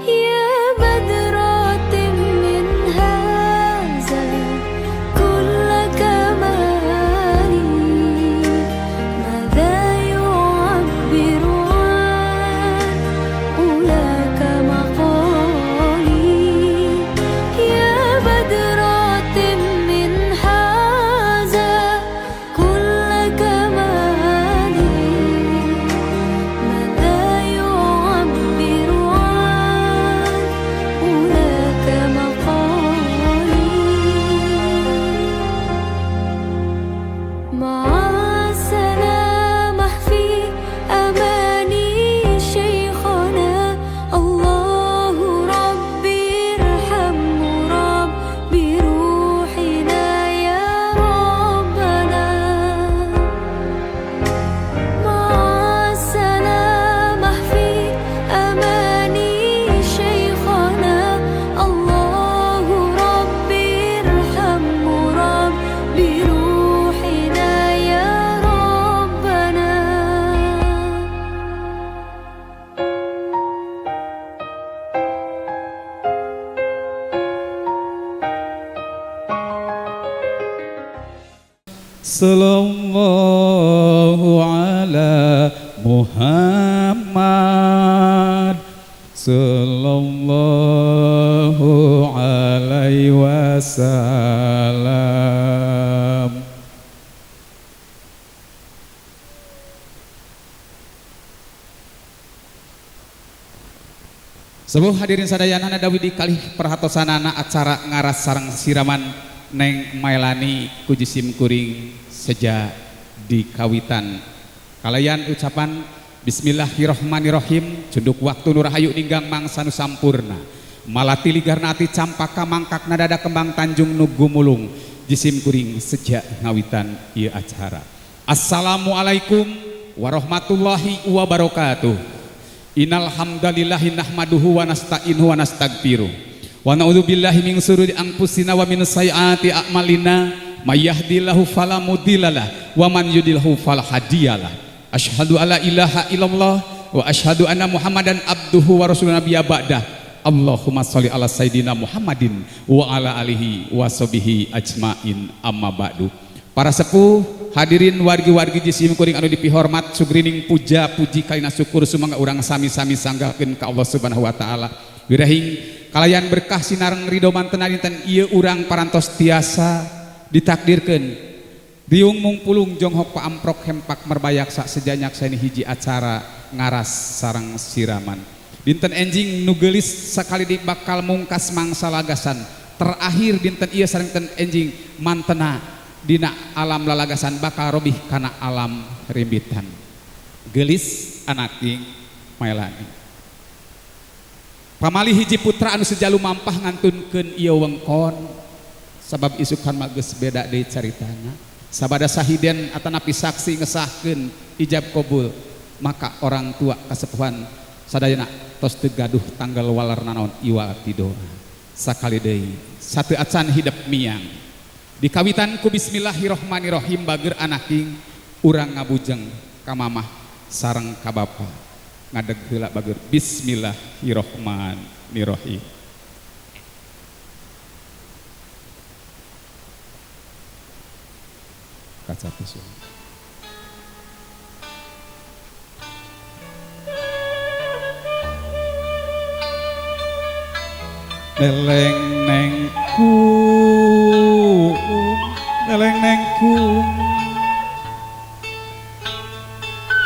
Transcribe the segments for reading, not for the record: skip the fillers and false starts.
يا بدرة من هذا كل كمالي، ماذا يعبر عن أولاك مقالي؟ يا بدرة من هذا كل كمالي، ماذا يعبر عن أولاك مقالي؟ مع السلامة في أماني شيخنا، الله ربي ارحم ربي روحنا يا ربنا. مع السلامة في أماني شيخنا، الله ربي ارحم ربي روحنا يا ربنا. Sallallahu ala Muhammad, sallallahu alaihi wasallam. Sepuh hadirin sadayana dawidi kalih perhatosanana acara ngaras sareng siraman Neng Maelani ku jisim kuring seja di kawitan. Kalayan ucapan bismillahirrahmanirrahim, cunduk waktu nu rahayu ninggang mangsa nu sampurna. Malati ligarna ati campaka mangkak nadada kembang tanjung nu gumulung, jisim kuring seja ngawitan ieu acara. Assalamualaikum warahmatullahi wabarakatuh. Innal hamdalillahi nahmaduhu wa nasta'inuhu wa nastaghfiruh. Wa na'udzubillahi min syururi anfusina wa min sayyiati a'malina, may yahdihillahu fala mudhillalah wa man yudlilhu fala hadiyalah. Asyhadu alla ilaha illallah wa asyhadu anna Muhammadan abduhu wa rasuluhu nabiyya ba'dah. Allahumma sholli ala sayidina Muhammadin wa ala alihi wa sahbihi ajmain, amma ba'du. Para sepuh hadirin wargi-wargi jisim kuring anu dipihormat, sugrining puja puji kalina syukur sumangga urang sami-sami sanggakeun ka Allah Subhanahu wa taala. Wirahing kalayan berkah sinareng ridho mantena dinten ieu urang parantos tiasa ditakdirkeun riung mungpulung jonghok paamprok hempak merbayaksa sejanyak saini hiji acara ngaras sareng siraman. Dinten enjing nu geulis sakali di bakal mungkas mangsa lagasan terakhir dinten ieu sareng dinten enjing mantena dina alam lalagasan bakal robih kana alam rimbitan. Geulis anaking Maelani. Pamali hiji putra anu sejalu mampah ngantunkeun ieu wengkon, sabab isukan mah geus beda deui caritana. Sabada sahiden atanapi saksi ngesahkeun ijab kabul, maka orang tua kasepuhan sadayana tos teu gaduh tanggal waler nanaon iwal ti doa. Sakali deui satu acan hidep miang. Dikawitan ku bismillahirrahmanirrahim bager anaking urang ngabujeng ka mamah sareng ka bapa. Ngadeg heula bager bismillahirrahmanirrahim. Kaca pisu. Neleng nengku, neleng nengku,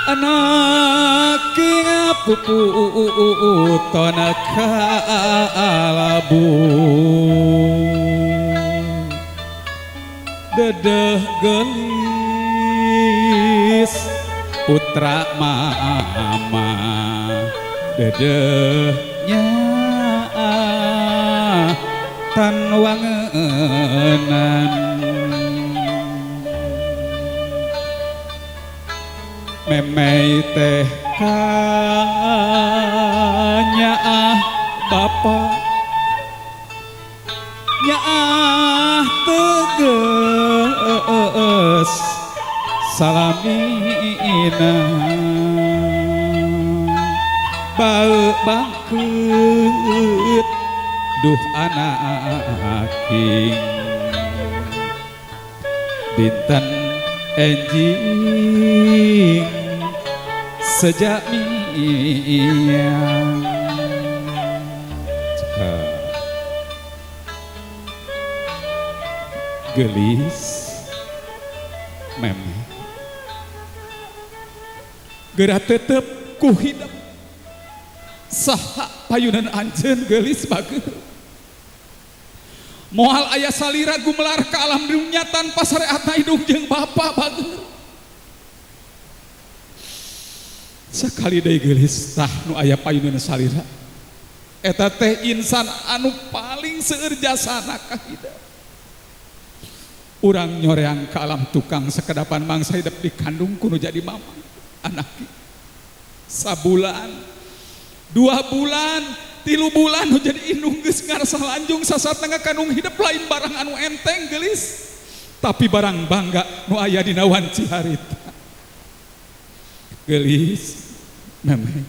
anak ngapuputon kalabu, dedeh gelis putra mama Dedeh nyaah tan wangenan memei teh kanyaah bapa nyaah teges salamina bau bangkeut duh anak king dinten enjing sejak miang gelis memang geura tetep ku hidep saha payunan anjeun geulis bager moal aya salira gumelar ka alam dunya tanpa sareatna indung jeung bapa bager sakali deui geulis tah nu aya payunan salira eta teh insan anu paling seueur jasana ka hidep urang nyoreang ka alam tukang sakedapan mangsa hidep dikandung kudu jadi mama anak sabulan 2 bulan 3 bulan nu jadi indung geus ngarasa lanjung sasatna ngakandung hidep lain barang anu enteng geulis tapi barang bangga nu aya dina wanci harita geulis memang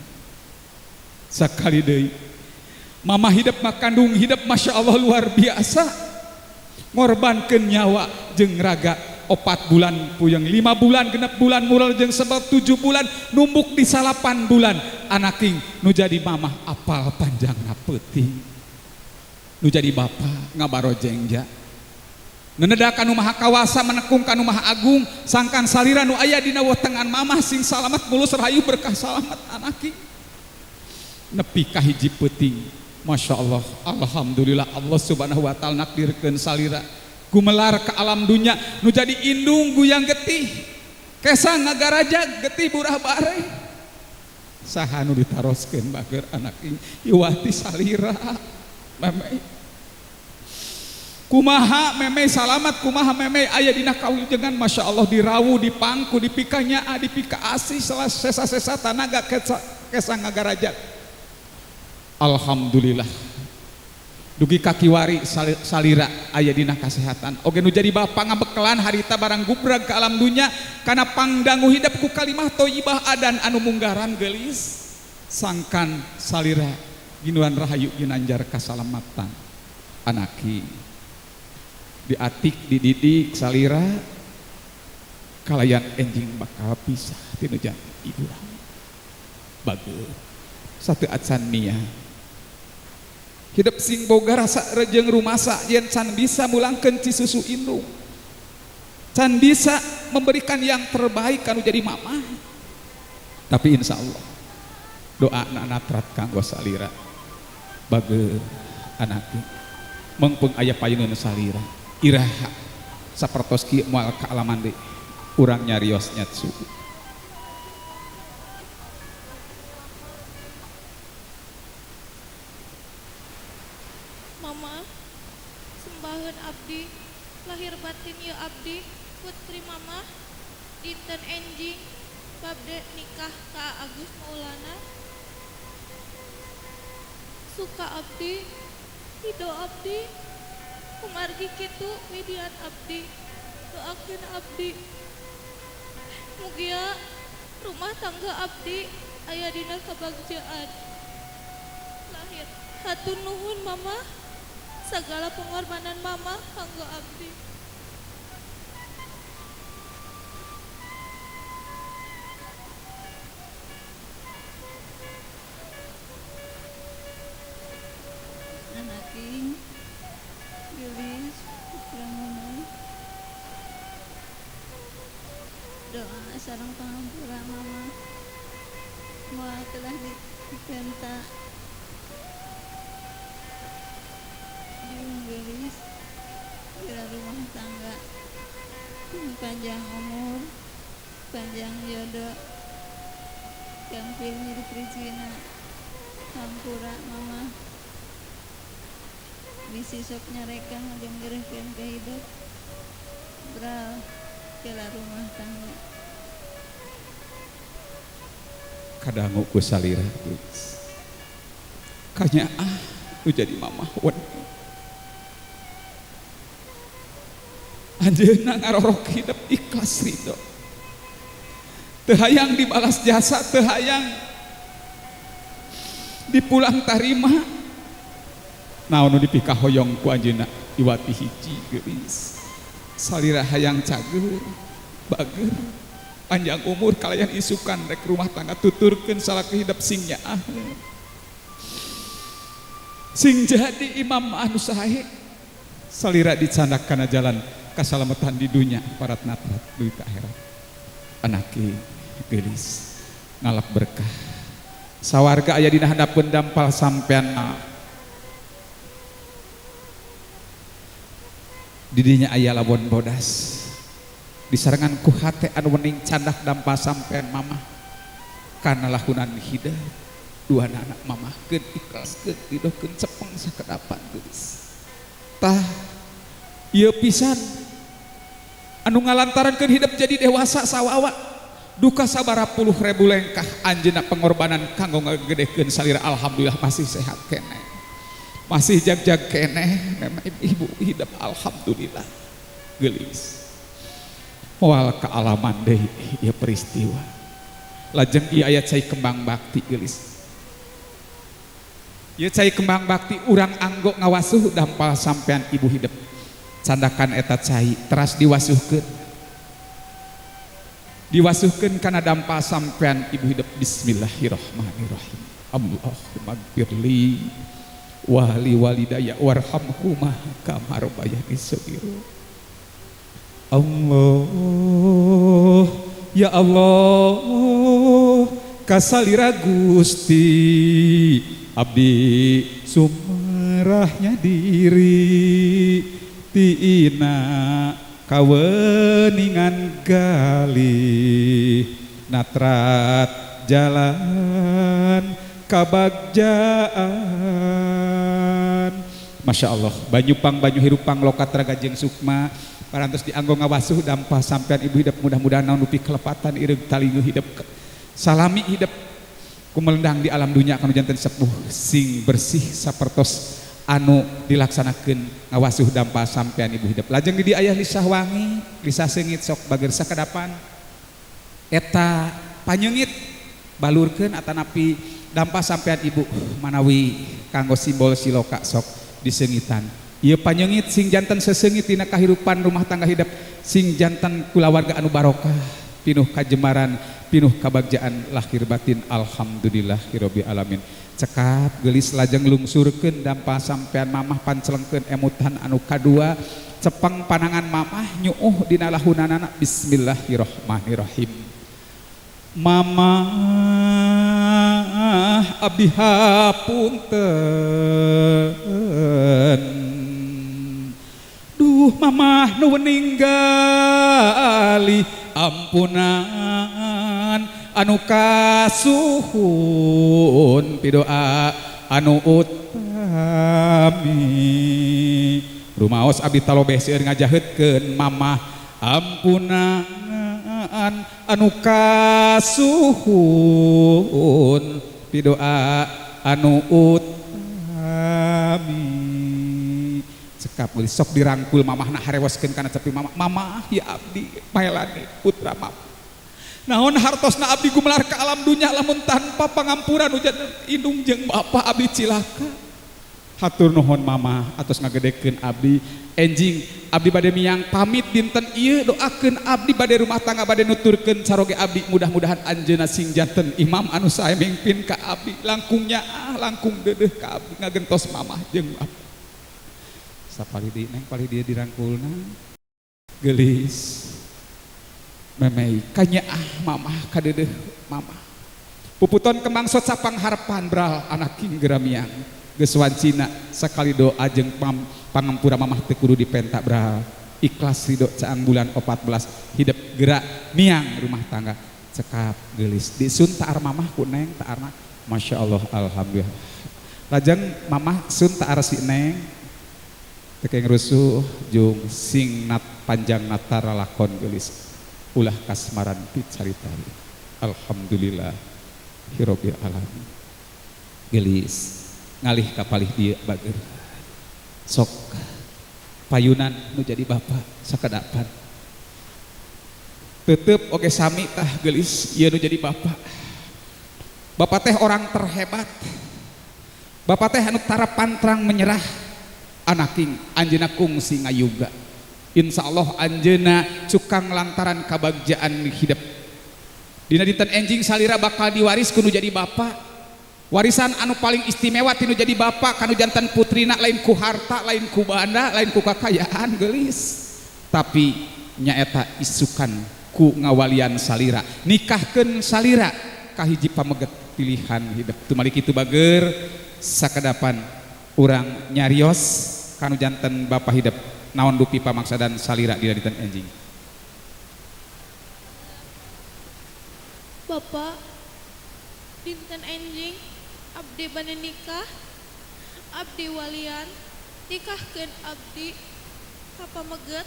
sakali deui mama hidep makandung hidep Masya Allah luar biasa ngorbankeun nyawa jeung raga 4 bulan puyeng 5 bulan 6 bulan mural jeung sebab 7 bulan numbuk di 8 bulan anaking nu jadi mamah apal panjangna peuting nu jadi bapa ngabarojengja neneda ka nu maha kawasa menekung ka nu maha agung sangkan salira nu aya dina wetengan mamah sing salamet mulus rahayu berkah salamet anaking nepi ka hiji peuting Masya Allah alhamdulillah Allah subhanahu wa ta'ala nakdirkeun salira gumelar ke alam dunya nu jadi indung guyang getih kesang ngagarajag getih burah bare saha nu ditaroskeun bager anak iwati salira memei kumaha memei salamat kumaha memei aya dina kawilujengan Masya Allah dirawu dipangku dipika nyaa dipika asih sesa-sesa tanaga kesang ngagarajag alhamdulillah dugi kakiwari salira aya dina kasehatan oge nu jadi bapa ngabekelan harita barang gubrag ke alam dunya kana pangdangu hidep ku kalimah thayyibah adan anu munggaran geulis sangkan salira ginuan rahayu ginanjar kasalamatan anaki diatik dididik salira kalayan enjing bakal pisah tinu janti ibu bagus satu acan mia hidup sing boga rasa rejeng rumasa yen can bisa mulangkeun ci susu indung can bisa memberikan yang terbaik kanu jadi mama tapi insya Allah doa natrat kanggo salira bage anak mengpeng aya payunun salira iraha sapertos kieu moal ka alaman deui urang nyarios nyatsu. Mama sembaheun abdi lahir batin ya abdi putri mama dinten enjing babde nikah ka Agus Maulana suka abdi hido abdi kumargi kitu widian abdi doakeun abdi mugia rumah tangga abdi aya dina kebagjaan lahir hatur nuhun mama segala pengorbanan mama kanggo abdi. Anaking gelis putra mama doa sareng pangampura mama moal telah dipenta jeung gelis bila rumah tangga panjang umur panjang jodoh gampil mirip Regina. Hampura mama bisi sok nyarekan ngajenggeureun ka hidup bral kela rumah tangga. Kadangu ku salira geus. Kanyaah nu jadi mamah wen. Anjeunna ngarorok hidup ikhlas ridho. Teu hayang dibalas jasa, teu hayang dipulang tarima. Naon nu dipikahoyong ku anjeunna iwati hiji geulis. Salira hayang cager, bager, panjang umur kalayan isukan rek rumah tangga tuturkeun salaki hidup sing nyaah. Sing jadi imam anu sae. Salira dicandak kana jalan kasalamatan di dunya parat natrat duwi ka akhirat. Anaki geulis ngalap berkah. Sawarga aya dina handapeun dampal sampean. Didinya aya labon bodas. Disarengan ku hate anu wening candak dampal sampean mamah. Kana lahunan hidup dua anak mamah keun ikhlas keun didokeun cepeng sakedapan geulis. Tah ieu pisan anu ngalantarankeun hidup jadi dewasa sawawa duka sabara puluh ribu lengkah anjeunna pengorbanan kanggo ngagedekeun salira alhamdulillah masih sehat keneh. Masih jag-jag keneh memang ibu hidup alhamdulillah geulis. Moal kaalaman deui ieu peristiwa. Lajeng ieu aya cai kembang bakti geulis. Ieu cai kembang bakti urang anggo ngawasuh dampal sampean ibu hidup. Candakan eta cai teras diwasuhkeun. Diwasuhkeun kana dampal sampean ibu hidup. Bismillahirrahmanirrahim. Allahumma gfirli wali walidaya warhamhuma kama rabbayani shaghira. Allah ya Allah kasalira Gusti abdi sumarahnya diri tiina kaweningan galih natrat jalan kabagjaan. Masya Allah banyu pang banyu hirupang lokat raga jeung sukma parantos dianggo ngawasuh dampah sampean ibu hidup mudah-mudahan naon dupi kelepatan ireug talingu hidup salami hidup kumelendang di alam dunya kanu janten sepuh sing bersih sapertos anu dilaksanakeun ngawasuh dampah sampean ibu hidup. Lajeng di dieu aya lisah wangi, lisah seungit sok bager sakadapan eta panyeungit balurkeun atanapi dampah sampean ibu manawi kanggo simbol siloka sok diseungitan. Ieu panyeungit sing janten seseungit dina kahirupan rumah tangga hidup sing janten kulawarga anu barokah pinuh kajemaran pinuh kabagjaan lahir batin alhamdulillahirabbil alamin. Cekap geulis lajeng lungsurkeun dampal sampean mamah pancelengkeun emutan anu kadua cepeng panangan mamah nyuuh dina lahunanana. Bismillahirrahmanirrahim. Mamah abdi hapunten, duh mamah nu ninggali ampunan anu kasuhun pidoa anu utami. Rumaos abdi talobeh seueur ngajaheutkeun mamah ampunan anu kasuhun pidoa anu utami. Cekap geus sok dirangkul mamahna harewoskeun kana cepi mamah. Mamah ya abdi maelani putra mamah. Naon hartosna abdi gumelar ka alam dunya lamun tanpa pangampuran ujan indung jeung bapa abdi cilaka. Hatur nuhun mamah atos ngagedekeun abdi. Enjing abdi bade miang pamit dinten ieu doakeun abdi bade rumah tangga bade nuturkeun caroge abdi mudah-mudahan anjeunna sing janten imam anu sae mimpin ka abdi langkungnya langkung deudeuh ka abdi ngagentos mamah jeung bapa. Sapalih deui neng palih dieu dirangkulna geulis memei kanyaah mamah kadeudeuh mamah. Puputon kembang soca pangharepan bral anak king geramiang geus wancina sakali doa jeung pangampura mamah teu kudu dipenta bral ikhlas ridho caang bulan 14 hidup gerak miang rumah tangga cekap geulis disun taar mamah ku neng taarna Masya Allah, alhamdulillah. Lajeng mamah sun tak arsi neng tekeng rusuh jung sing nat panjang natara lakon gelis ulah kasmaran picaritari. Alhamdulillah hirobil alamin. Gelis ngalih kapalih dia bager sok payunan nu jadi bapak sakedapan tetep oge sami tah gelis ieu nu jadi bapak. Bapak teh orang terhebat. Bapak teh anu tara pantrang menyerah anaking anjeunna kungsi ngayuga. Insyaallah anjeunna cukang lantaran kabagjaan hidup. Dina dinten enjing salira bakal diwaris ku nu jadi bapak. Warisan anu paling istimewa tinu jadi bapak kanu jantan putrina lain ku harta, lain ku banda, lain ku kakayaan gelis. Tapi nyaeta isukan ku ngawalian salira, nikahkeun salira kahiji pameget pilihan hidup. Tumalik kitu bager sakedapan urang nyarios kanu janten bapak hidup naon dupi pamaksadan salira dina dinten enjing. Bapak dinten enjing abdi bade nikah, abdi walian nikahkeun abdi ka pameget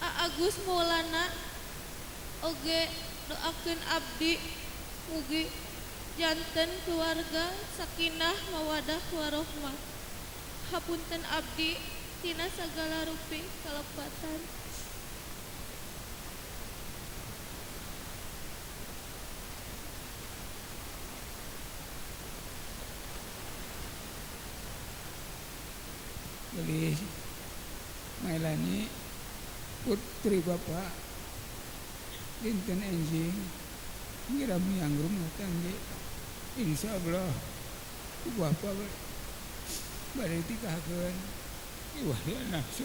A Agus Maulana oge doakeun abdi mugi janten keluarga sakinah mawadah warohmah. Hapunten abdi tina sagala rupi kalepatan. Gelis Mailani putri bapak dinten enjing ngira miang rumah tangga insyaallah ku bapak bade tikahkeun iwalian nafsu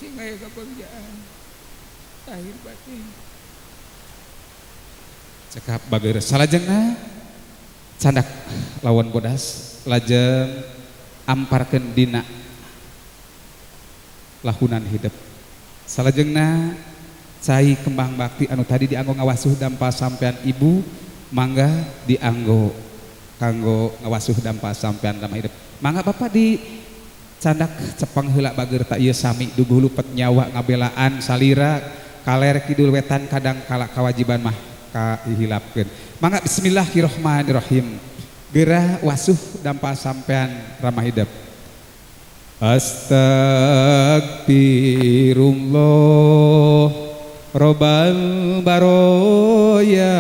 sing aya kabagjaan lahir batin. Cekap bager salajengna candak lawan bodas lajeng amparkeun dina lahunan hidup. Salajengna cai kembang bakti anu tadi dianggo ngawasuh dampa sampean ibu mangga dianggo kanggo ngawasuh dampa sampean lama hidup. Mangga bapak di candak cepeng heula bager tak ieu sami duguh lupet nyawa ngabelaan salira kaler kidul wetan kadang kala kawajiban mah kahilapkeun. Mangga bismillahirrahmanirrahim. Gerah wasuh dampa sampean ramah hidup. Astagfirullah robbal baroya,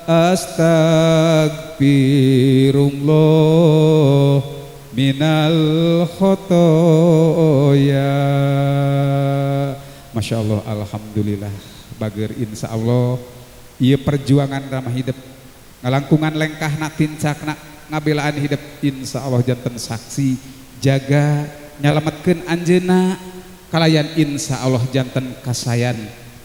astagfirullah minal khotoya. Masya Allah, alhamdulillah bager insyaallah ieu perjuangan ramah hidup ngalangkungan lengkahna tincakna ngabelaan hidup insyaallah janten saksi jaga nyalametkeun anjeunna kalayan insyaallah janten kasayan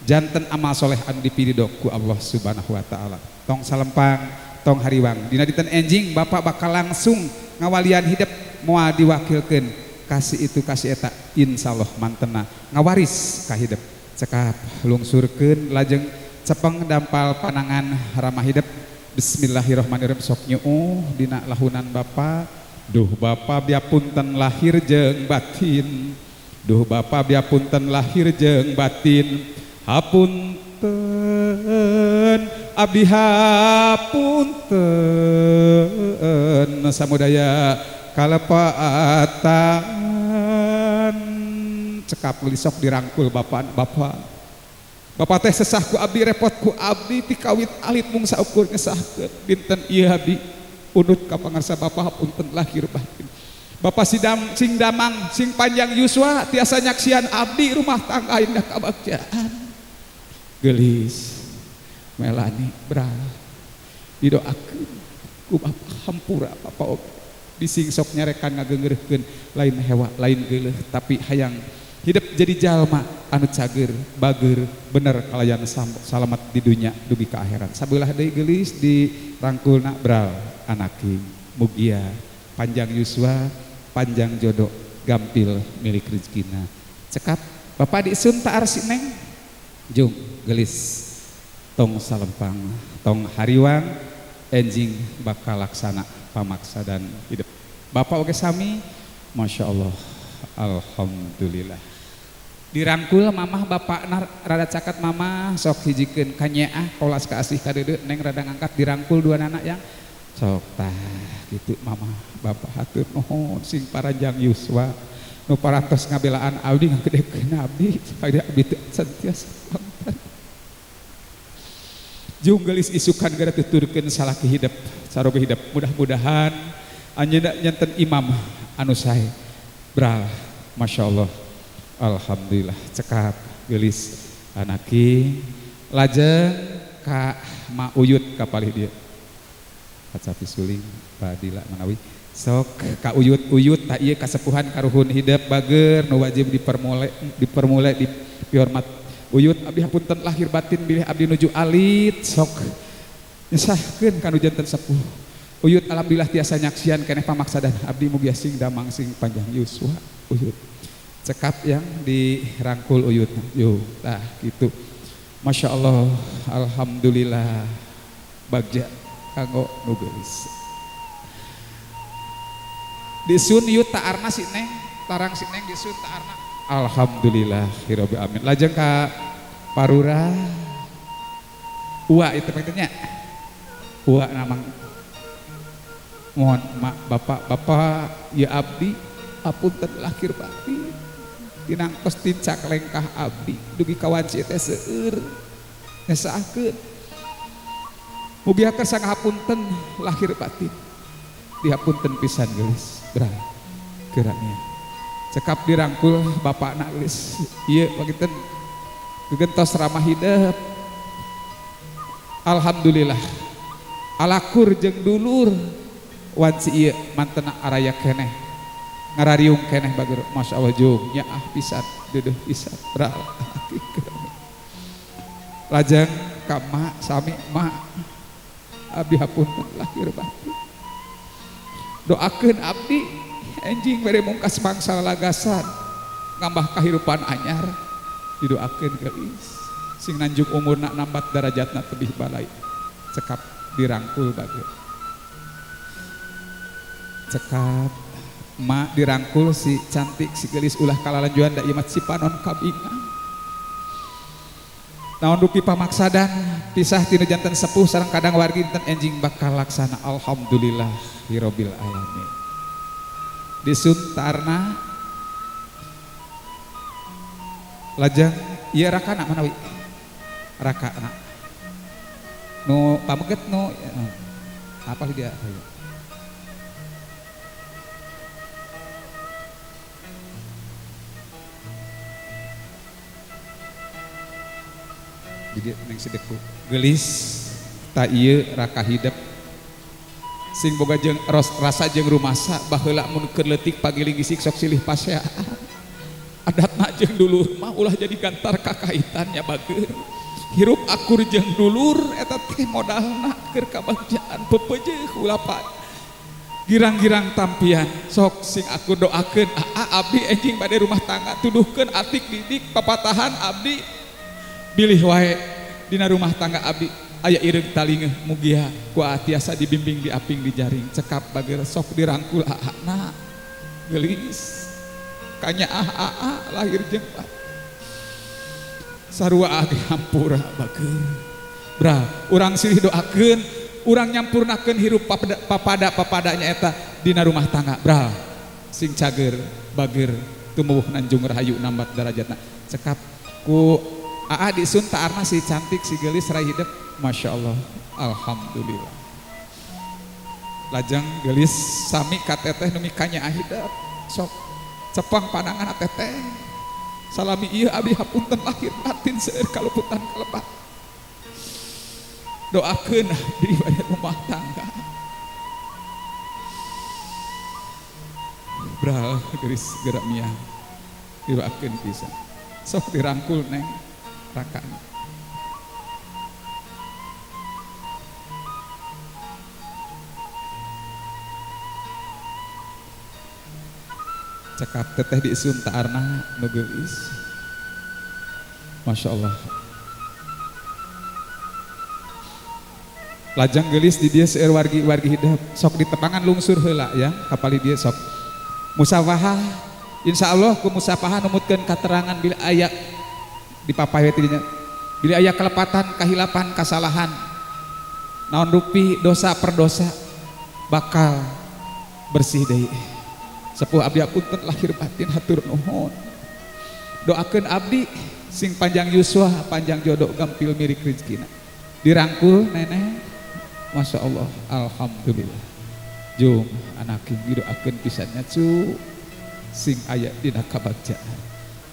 janten amal soleh anu dipiridho ku Allah Subhanahu wa taala. Tong salempang tong hariwang dina dinten enjing bapak bakal langsung ngawalian hidup moal diwakilkeun kasih itu kasih eta insyaallah mantena ngawaris ka hidup. Cekap lungsurkeun lajeng cepeng dampal panangan ramah hidup. Bismillahirrahmanirrahim sok nyuuh dina lahunan bapa. Duh bapa biapunten lahir jeung batin, duh bapa biapunten lahir jeung batin, hapunten abdi hapunten samudaya kalepatan. Cekap sok dirangkul bapak bapak. Bapak teh sesah ku abdi repot ku abdi tikawit alit mung saukur ngesahkeun dinten ieu abdi unut ka pangarsa bapak hapunten lahir batin. Bapak sidam sing damang sing panjang yuswa tiasa nyaksian abdi rumah tangga indah kabagjaan. Gelis Melani bral didoakeun ku bapak hampura bapak oge bising sok nyarekan ngageungreuhkeun lain hewa lain geuleuh tapi hayang hidup jadi jalma anu cager bager bener kalayan salamat di dunia dugi ka akhirat. Sabelah deui geulis di rangkulna bral anaki mugia panjang yuswa panjang jodoh gampil milik rezekina. Cekap bapak diisun ta arsi neng jung gelis tong salempang tong hariwang Enjing bakal laksana pamaksadan hidup. Bapak oge sami, Masya Allah, alhamdulillah. Dirangkul mamah bapak rada cakat mamah sok hijikeun kanyaah kolas kaasih ka deudeuh neng rada ngangkat dirangkul dua anak yang sok tah gitu mamah bapak hatur nuhun sing paranjang yuswa nu parantos ngabelaan abdi ngagedekeun abdi supaya abdi teu sentiasa konten. Jung geulis isukan gara tuturkeun salaki hidup saroge hidup mudah-mudahan anjeunna nyanten imam anu sae bral Masya Allah alhamdulillah cekap geulis anaki lajeng ka Ma Uyut kapalih dieu kacapi suling Padila manawi sok ka Uyut-uyut ta ieu kasepuhan karuhun hidup bager nu wajib dipermole dipermule dipihormat Uyut abdi hapunten lahir batin bilih abdi nuju alit sok nyesahkeun kanu janten sepuh Uyut alhamdulillah tiasa nyaksian keneh pamaksadan abdi mugia sing damang sing panjang yuswa Uyut cekap yang dirangkul Uyut yuk tah gitu Masya Allah alhamdulillah bagja kanggo nu geulis disun yut ta'arna si neng tarang si neng disun ta'arna alhamdulillah hirabbil alamin lajeng ka parura ua itu maksudnya ua namang mohon mak bapak bapak ya abdi apunten lahir batin tinangtos tincak lengkah abdi dugi kawanci teh seueur ngesahkeun mugi kersa ngahapunten lahir batin dihapunten pisan geulis berang geraknya cekap dirangkul bapakna geulis ieu panginten gegentos ramah hidup alhamdulillah alakur jeung dulur wanci ieu mantena araya keneh ngarariung keneh bager Masya Allah jung nyaah pisan deudeuh pisan bral lajeng ka mak sami mak abdi hapunten lahir batin doakeun abdi enjing bere mungkas mangsa lagasan ngambah kahirupan anyar didoakeun geulis sing nanjung umurna nambat darajatna tebih balai cekap dirangkul bager cekap mak dirangkul si cantik si geulis ulah kalalanjuan da ieu mah cipanon kabingan naon dupi pamaksadan pisah tina janten sepuh sareng kadang wargi dinten enjing bakal laksana alhamdulillah hirabbil alamin disuntarna lajeng ieu rakana manawi rakana nu pameget nu apa dia jadi neng sideku geulis ta ieu raka hidep sing boga jeung rasa jeung rumasa baheula mun keur leutik pagiling gisik sok silih pasea adatna jeung dulur mah ulah jadi gantar kakaitannya bager hirup akur jeung dulur eta teh modalna keur kabagjaan pepeujeuh ulah girang-girang tampian sok sing aku doakeun aa abdi enjing bade rumah tangga tuduhkeun atik didik papatahan abdi bilih wae dina rumah tangga abdi aya ireung talingeuh mugia ku tiasa dibimbing diaping dijaring cekap bager sok dirangkul aana geulis kanyaah aa lahir jeung sarua age hampura bager bra urang silih doakeun urang nyampurnakeun hirup papada-papadanya eta dina rumah tangga bra sing cager bager tumuwuh nanjung rahayu nambat darajatna cekap ku aa disun ta'arna si cantik si geulis rai hidup Masya Allah alhamdulillah lajeng geulis sami ka teteh nu mikanyaah hidup sok cepang pandangan teteh salami ieu abdi hapunten lahir batin seueur kaluputan kalepat doakeun abdi bade rumah tangga bral geulis gerak miang didoakeun pisan sok dirangkul neng rakana cekap teteh diisun ta'arna nu geulis Masya Allah. Lajang geulis di dieu seueur wargi-wargi hidep sok ditepangan lungsur heula ya kapali dieu sok musafahah insyaallah ku musafahah numutkeun katerangan bila aya dipapay we ti dinya bila aya kelepatan kahilapan kasalahan naon rupi dosa per dosa bakal bersih deui. Sepuh abdi apunten lahir batin hatur nuhun. Doakeun abdi sing panjang yuswa panjang jodoh gampil mirik rezekina. Dirangkul nenek Masya Allah alhamdulillah. Jung anaking didoakeun pisannya cu sing aya dina kabagjaan.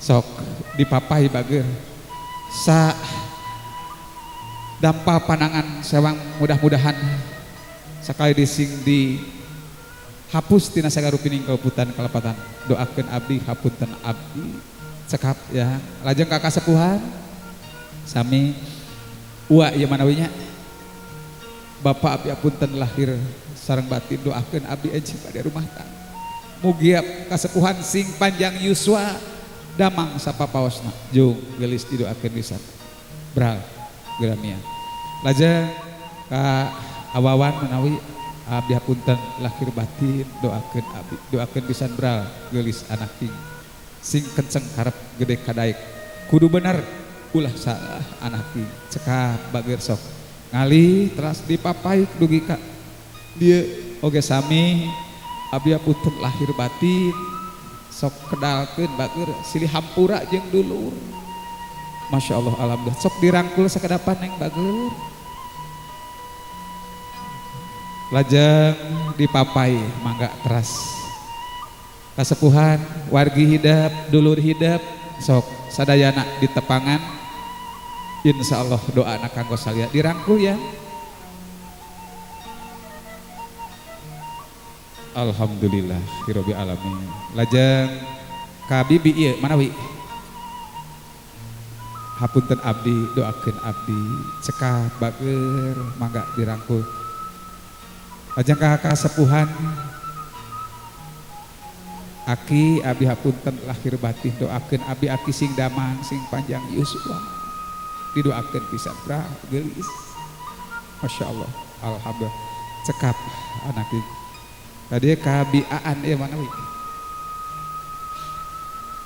Sok dipapai bager sa dampa panangan sewang mudah-mudahan sakali dising di hapus tina sagarupining kauputan kalepatan doakeun abdi hapunten abdi cekap ya lajeng ka kasepuhan sami ua ieu manawinya bapak abdi hapunten lahir sareng batin doakeun abdi enjing pada rumah tangga mugia kasepuhan sing panjang yuswa damang sapapaosna jung geulis didoakeun pisan bral geramia lajeng ka awawan manawi abdi hapunten lahir batin doakeun abdi doakeun pisan bral geulis anaking sing kenceng karep gede kadaek kudu bener ulah salah anaking cekap bager sok ngali teras dipapai dugi ka dieu oge sami abdi hapunten lahir batin sok kedalkeun bager silih hampura jeung dulur Masya Allah alhamdulillah sok dirangkul sakedapan neng bager lajeng dipapai mangga teras kasepuhan wargi hidep dulur hidep sok sadayana ditepangan insyaallah doana kanggo salia dirangkul ya. Alhamdulillah hirobi alamin. Lajeng ka bibi ieu manawi hapunten abdi doakeun abdi cekap bager mangga dirangkul. Lajeng ka kasepuhan aki abdi hapunten lahir batin doakeun abdi aki sing damang sing panjang yuswa didoakeun pisan bra geulis Masya Allah alhamdulillah cekap anak ieu tadi ka biaan ieu manawi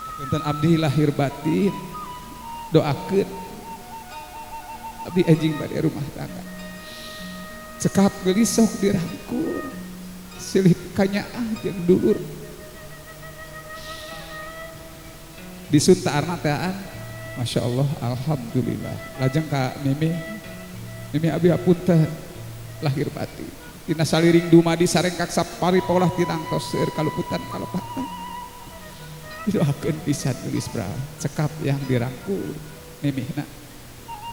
hapunten abdi lahir batin doakeun abdi enjing bade rumah tangga cekap geulis sok dirangkul silih kanyaah jeung dulur disunta arna teaan Masya Allah alhamdulillah. Lajeng ka Mimi Mimi abdi hapunten lahir batin tina saliring dumadi sarengkak sapari polah tinangtos seueur kaluputan kalepatan didoakeun pisan geulis bra cekap yang dirangkul Mimihna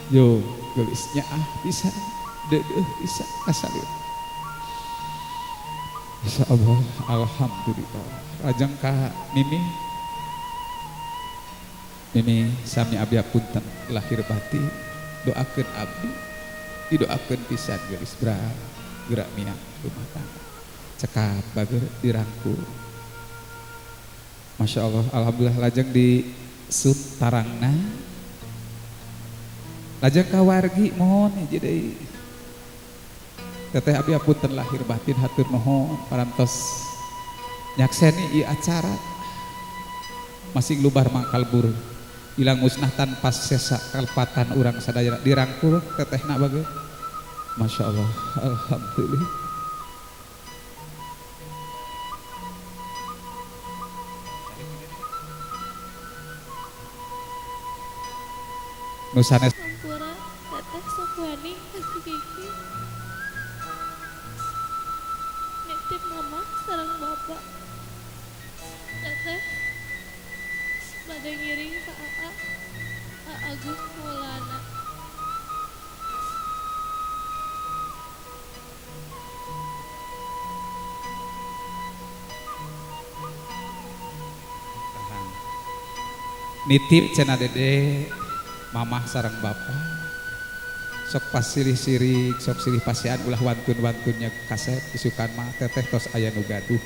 yo geulisnya ah bisa deudeuh bisa kasalir Masya Allah alhamdulillah. Lajeng ka Mimi Mimi sami abdi hapunten lahir batin doakeun abdi didoakeun pisan geulis bra gerak miang rumah tangga cekap bager dirangkul Masya Allah alhamdulillah. Lajeng di Suntarangna lajeng ka wargi mohon hiji deui teteh abdi hapunten lahir batin hatur nuhun parantos nyakseni ieu acara masing lubar mangkalbur ilang musnah tanpa sesa kalepatan urang sadaya dirangkul tetehna bager Masya Allah alhamdulillah. Nu sanes hampura teteh Sofwani kasih Kiki nitip mama sareng bapak teteh bade ngiring ka AA Agus Maulana. Nitip cenah dede mamah sareng bapak sok pasilih sirik sok silih pasian ulah wantun-wantunnya kaset isukan mah teteh tos aya nu gaduh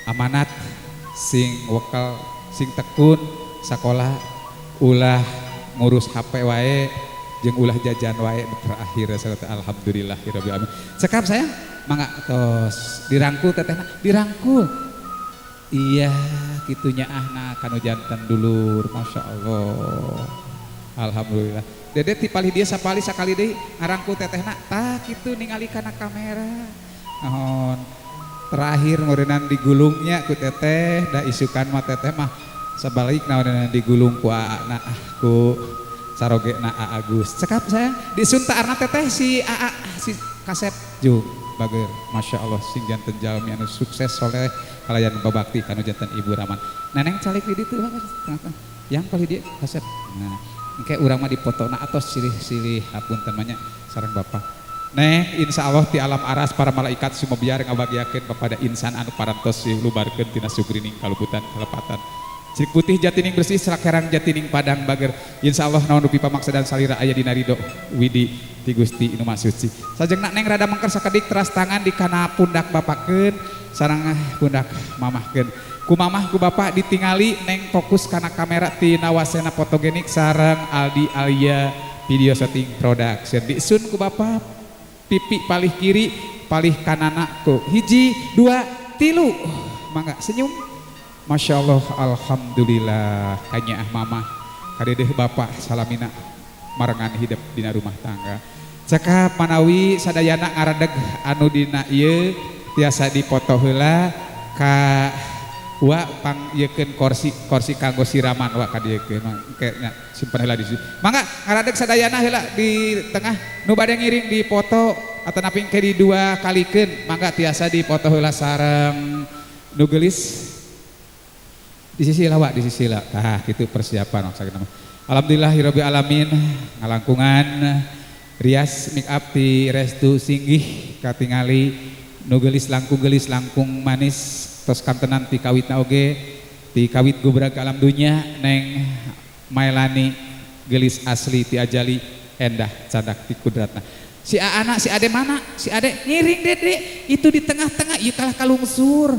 amanat sing wekal sing tekun sakola ulah ngurus HP wae Jeung ulah jajan wae terakhir alhamdulillahirabbil alamin. Cekap sayang, mangga tos dirangkul tetehna, dirangkul. Iya, kitunya ahna kanu janten dulur, Masya Allah. Alhamdulillah. Dede ti palih dia sapali sakali deui ngarangkul tetehna, tah kitu ningali kana kamera. Naon terakhir meureunnan digulungnya ku teteh, da isukan mah teteh mah sebalik naonan digulung ku aana ku sarogena A Agus. Cekap sayang, disunta arna teteh si AA si Kasep jung bager. Masya Allah sing janten jalmi anu sukses soleh kalayan babakti kanu janten Ibu Rahman. Neneng calik di ditu tengah-tengah. Yang paling dia Kasep. Nah, engke urang mah dipotona atos silih-silih hapunten mah nya sareng bapak. Neng insya Allah ti alam aras para malaikat sumebiar ngabagiakeun kepada insan anu parantos lubarkeun tina sugrining kaluputan kalepatan. Cilik putih jatining bersih selakerang jatining padang bager. Insya Allah naon rupi pamaksadan salira aya dina ridho widi ti Gusti nu Maha Suci. Sajengna neng rada mengker sakedik teras tangan di kana pundak bapakeun sareng pundak mamahkeun. Ku mamah ku bapak ditingali neng fokus kana kamera ti Nawasena fotogenik sareng Aldi Alia video shooting production. Disun ku bapak pipi palih kiri palih kanana ku 1 2 3 mangga senyum. Masya Allah alhamdulillah kanyaah mamah kadedeh bapak salamina marengan hidup dina rumah tangga. Cekap manawi sadayana ngaredeg anu dina ieu tiasa dipoto heula ka wa pangyekeun kursi kursi kanggo siraman wa kadiekeun engke nya simpen heula di situ. Mangga ngaredeg sadayana heula di tengah nu bade ngiring dipoto atanapi engke di dua kalikeun mangga tiasa dipoto heula sareng nu geulis di sisi lah Wak, di sisi lah. Tah kitu persiapan maksudna mah. Alhamdulillahirabbil alamin ngalangkungan rias make up ti Restu Singgih katingali nu geulis langkung manis tos kantenan ti kawitna oge ti kawit gubrag alam dunya Neng Maelani geulis asli ti ajali endah cadak ti kudratna. Si anak si ade mana? Si ade ngiring dede itu di tengah-tengah ieu kalah kalungsur.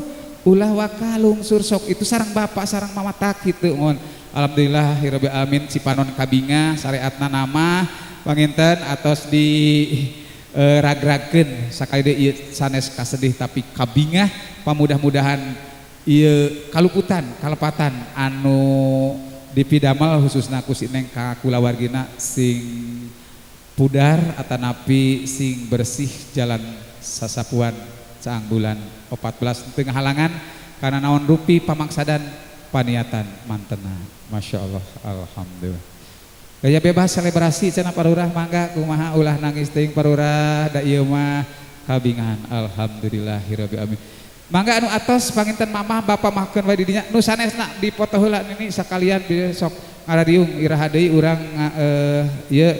Ulah waka lungsur sok itu sarang bapak sarang mama tak kitu ngon. Alhamdulillahirabbil alamin cipanon kabinga syariatna nama panginten atos di ragragkeun sakali deui ieu sanes kasedih tapi kabingah pamudah-mudahan ieu kaluputan kalepatan anu dipidamel khususna ku si Neng ka kulawargina sing pudar atanapi sing bersih jalan sasapuan caang bulan 14 tengah halangan karena naon rupi pamangsadan paniatan mantena. Masya Allah alhamdulillah. Gaya bebas selebrasi cenah parurah mangga kumaha ulah nangis teuing parurah da ieu mah kabingan alhamdulillahirabbil alamin. Mangga anu atos panginten mamah bapak mahkeun wae di dinya nu sanesna dipoto heula nini sakalian besok ngarariung iraha deui urang ieu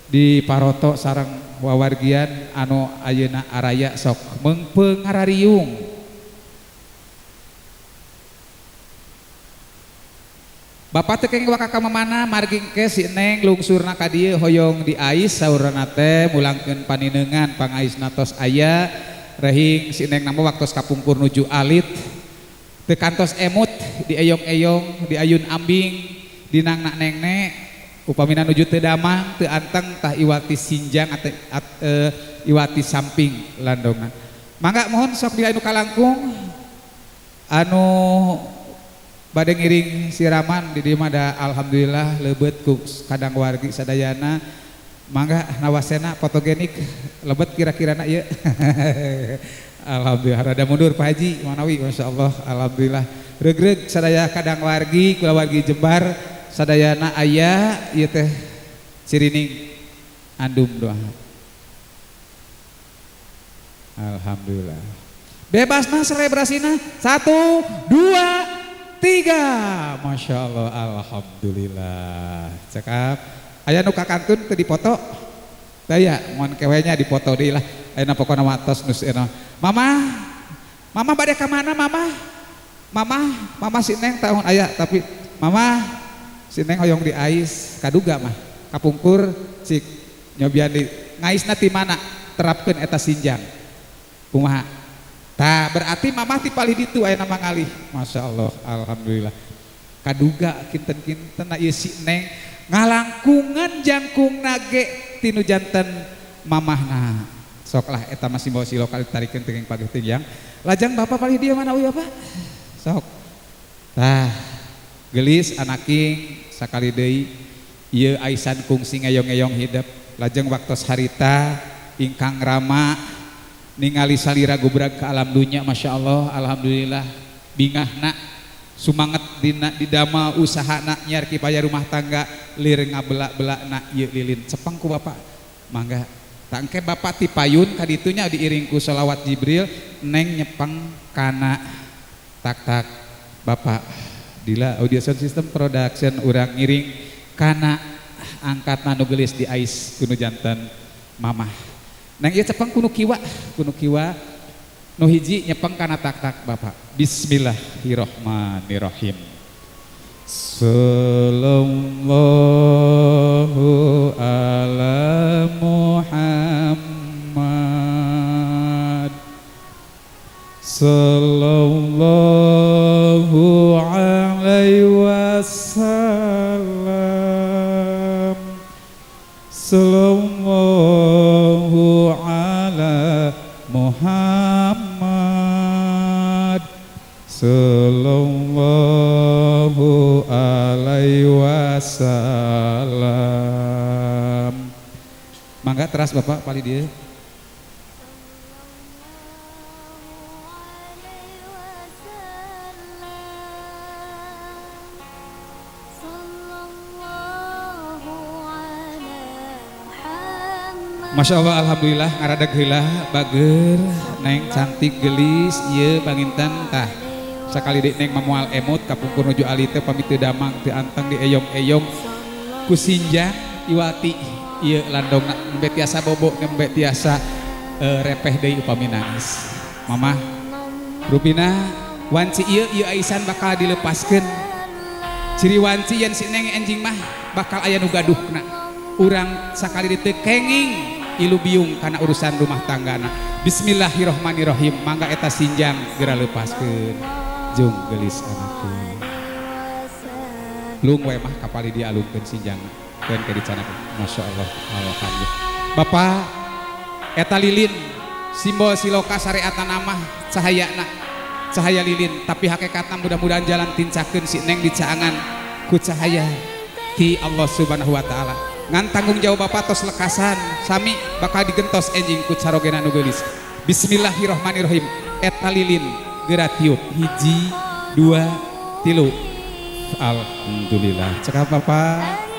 di paroto sareng wawargian anu ayeuna araya sok meungpeung ngarariung. Bapak teh kenging waka ka mamana margi engke si Neng lungsurna ka dieu hoyong diais saurna teh mulangkeun panineungan pangaisna tos aya rehing si Neng nama waktos kapungkur nuju alit teu kantos emut dieyong-eyong diayun ambing dinangna Neng ne upamina nuju teu damang teu anteng tah iwati sinjang iwati samping landongan. Mangga mohon sok bila anu kalangkung anu bade ngiring siraman di dieu mah da alhamdulillah leubet ku kadang wargi sadayana. Mangga nawasena fotogenik lebet kira-kirana ieu. Alhamdulillah rada mundur Pak Haji manawi masyaallah alhamdulillah regreg sadaya kadang wargi kulawargi Jembar sadayana aya ieu teh cirining andum doa. Alhamdulillah. Bebasna selebrasina 1 2 3. Masya Allah alhamdulillah. Cekap aya nu kakantun teu dipoto daya mun kewenya dipoto deui lah ayeuna pokona watos nu seuna. Mama mama bade ka mana mama? Mama mama si Neng tahun aya tapi mama si Neng hoyong diais kaduga mah kapungkur cik nyobian di ngaisna ti mana terapkeun eta sinjang kumaha. Tah berarti mamah ti palih ditu aya nama ngalih. Masya Allah alhamdulillah. Kaduga kinten-kinten ieu si Neng Ngalangkungan jangkung nage tinu janten mamahna. Sok lah eta masih bawa siloka ditarikeun teuing pageh yang. Lajang bapak palih dia mana uy bapak? Sok. Tah gelis anaking sakali deui ieu aisan kungsi ngeyong-ngeyong hidep. Lajeng waktos harita ingkang rama ningali salira gubrag ke alam dunya, Masya Allah, alhamdulillah bingahna sumanget dina didama usahana nyiar kipaya rumah tangga lir ngabelak-belakna ieu lilin cepeng ku bapak mangga tangke bapak ti payun kaditunya diiring ku sholawat Jibril neng nyepeng kana tak-tak bapak dila audio sound system production urang ngiring kana angkatna nu geulis di ais kunu janten mamah. Neng ieu cepeng kunu kiwa nu hiji nyepeng kana tak-tak bapak. Bismillahirrahmanirrahim. Sallallahu ala Muhammad. Sallallahu alaihi wasallam. Sallallahu ala Muhammad. Sallallahu alaihi wasallam. Mangga teras bapak pali dia. Masya Allah, alhamdulillah ngaradeg heula bager neng cantik gelis ieu panginten tah sakali deui neng mamual emut kapungkur nuju ali teh pamit teu damang teu anteng dieyong-eyong ku sinjang iwati ieu landongna nembe tiasa bobo nembe tiasa repeh deui upami nangis. Mamah rupina wanci ieu ieu aisan bakal dilepaskeun. Ciri wanci yen si neng enjing mah bakal aya nu gaduhna. Urang sakali teu kenging ilu biung kana urusan rumah tanggana. Bismillahirrahmanirrahim. Mangga eta sinjang geura lepaskeun. Jung geulis anakku. Lung we mah kapali dia alungkeun sinjang. Keun ke dicanakeun. Masya Allah, alhamdulillah. Bapak eta lilin simbol siloka syariatna mah cahayana. Cahaya lilin, tapi hakikatna mudah-mudahan jalan tincakeun si neng dicaangan ku cahaya ti Allah Subhanahu wa taala. Ngan tanggung jawab bapak tos lekasan sami bakal digentos enjing ku carogena nu geulis. Bismillahirrahmanirrahim. Eta lilin geura tiup hiji dua tilu. Alhamdulillah. Cekap bapak.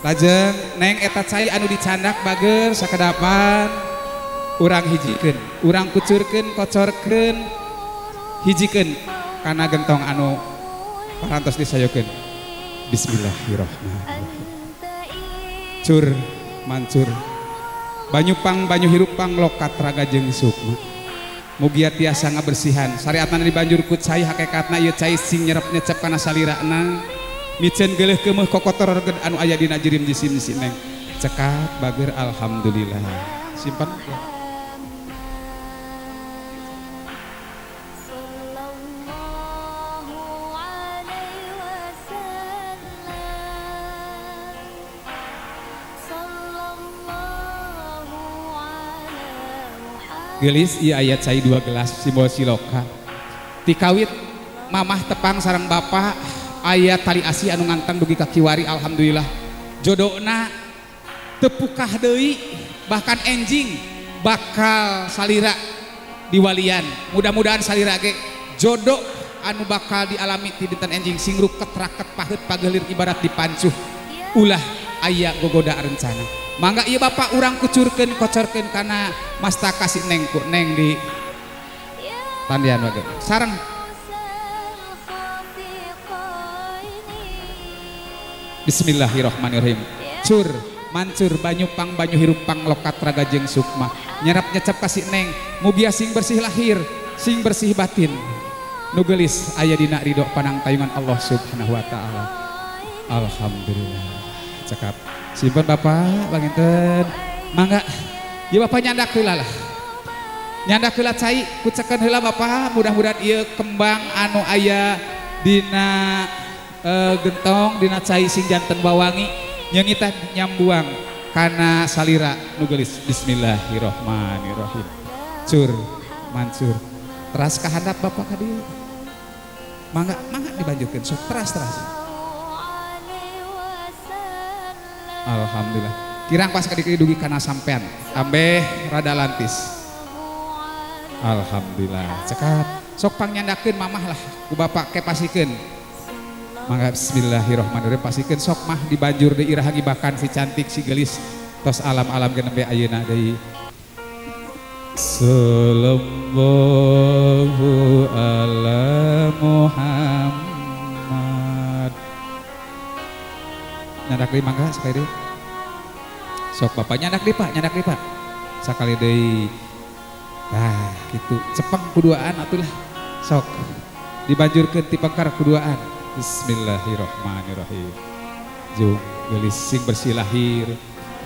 Lajeng neng eta cai anu dicandak bager sakedapan urang hijikeun, urang kucurkeun, kocorkeun, hijikeun kana gentong anu parantos disayokeun. Bismillahirrahmanirrahim. Cur mancur banyu pang banyu hirup pang lokat raga jeung sukma. Mugia tiasa ngabersihan syariatna dibanjur ku cai hakikatna ieu cai sing nyerep nyecep kana salirana miceun geuleuh keumeuh kokotor reget anu aya dina jirim jisim si neng. Cekap bager alhamdulillah. Simpan. Gelis ieu ayat cai 2 gelas simbol siloka. Tikawit mamah tepang sareng bapak aya tali asih anu nganteng dugi ka kiwari alhamdulillah. Jodona teu pukah deui bahkan enjing bakal salira diwalian. Mudah-mudahan salira ge jodoh anu bakal dialami ti dinten enjing sing ruket raket paheut pageulir ibarat dipancuh. Ulah aya gogoda rencana. Mangga ieu bapak urang kucurkeun kocorkeun kana mastaka si neng ku neng di tandian wae. Sareng Bismillahirrahmanirrahim. Cur mancur banyu pang banyu hirup pang lokat raga jeung sukma. Nyerap nyecep ka si neng mugia sing bersih lahir sing bersih batin. Nu geulis aya dina ridho panangtayungan Allah Subhanahu wa taala. Alhamdulillah. Cekap. Simpen bapak panginten. Mangga. Ieu bapak nyandak heula lah. Nyandak heula cai kucekeun heula bapak, mudah-mudahan ieu kembang anu aya dina gentong dina cai sing janten wawangi nyengitan nyambuang kana salira nu geulis. Bismillahirrahmanirrahim. Cur mancur teras kahandap bapak ka dieu. Mangga mangga dibanjurkeun sok teras teras. Alhamdulillah. Kirang pas ka dugi kana sampean ambeh rada lantis. Alhamdulillah. Cekap sok pangnyandakeun mamah lah ku bapak ke pasikeun. Mangga bismillahirrahmanirrahim pasikeun sok mah dibanjur deui iraha gibakan si cantik si geulis tos alam-alam ge nembe ayeuna deui. Sallallahu ala Muhammad. Nyandak deui mangga sakali deui. Sok bapak nyandak deui Pak, nyandak deui Pak. Sakali deui. Tah kitu cepeng kuduaan atulah. Sok dibanjurkeun ti pengkar kuduaan. Bismillahirrahmanirrahim. Jung geulis sing bersih lahir,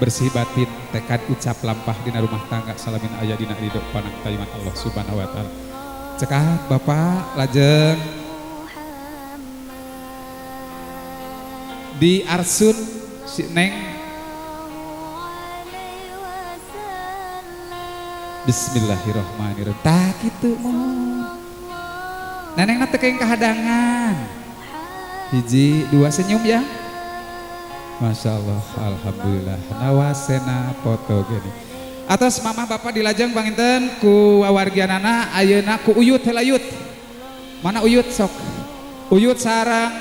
bersih batin, tekad ucap lampah dina rumah tangga salamin aya dina ridho panang tayuman Allah Subhanahu wa taala. Cekap bapak lajeng di arsun si Neng. Bismillahirrahmanirrahim. Tah kitu mohon. Nenengna teu kenging kahadangan. Hiji dua senyum ya. Masya Allah, alhamdulillah. Nawasena fotogenik. Atos mamah bapak dilajeng panginten ku wawargianana ayeuna ku Uyut heula Yut. Mana Uyut sok? Uyut sarang